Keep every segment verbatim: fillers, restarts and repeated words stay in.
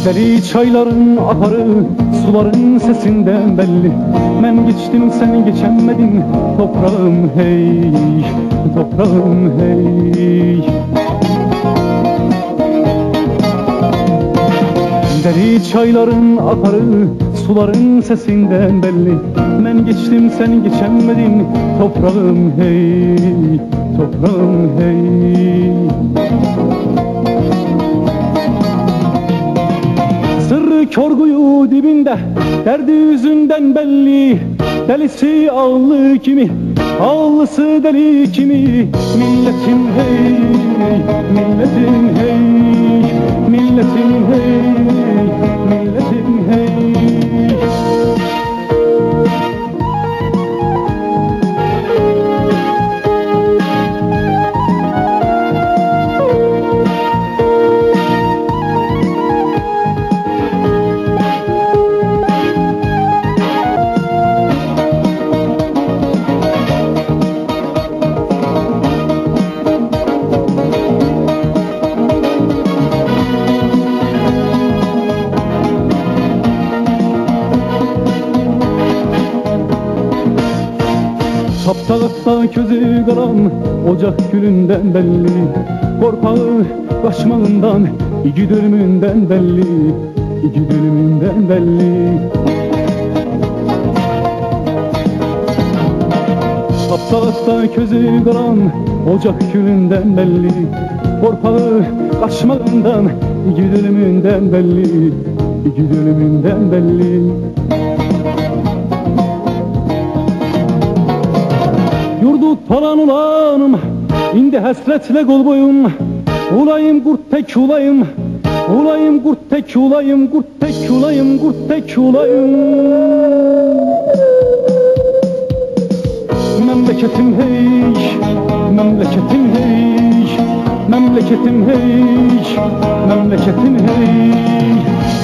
دری چایلارین آخاری سولارین سسیندن بللی. من کئچدیم، سن کئچنمه‌دین، توپراغیم هئی، توپراغیم هئی. دری چایلارین آخاری سولارین سسیندن بللی. من کئچدیم، سن کئچنمه‌دین، توپراغیم هئی، توپراغیم هئی. سرّی کور قویو دیبینده، دردی اوزوندن بللی. دلی‌سی عاغلی کیمی، عاغلی‌سی دلی کیمی. میللتیم هئی، میللتیم هئی، میللتیم هئی، میللتیم هئی. چاپداغیتدا کؤزو قاران اوجاق گولوندن بللی. قورخاغی قاچماغیندان، ایگید اؤلوموندن بللی. ایگید اؤلوموندن بللی. چاپداغیتدا کؤزو قاران اوجاق گولوندن بللی. قورخاغی قاچماغیندان، ایگید اؤلوموندن بللی. ایگید اؤلوموندن بللی. یوردو تالان اولانیم، ایندی حسرتله قول بویوم. اولاییم قورد تک اولاییم، اولاییم قورد تک اولاییم، قورد تک اولاییم، قورد تک اولاییم. مملکتیم هئی، مملکتیم هئی، مملکتیم هئی، مملکتیم هئی،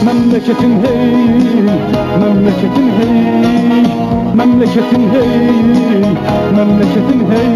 مملکتیم هئی، مملکتیم هئی، مملکتیم هئی، مملکتیم هئی.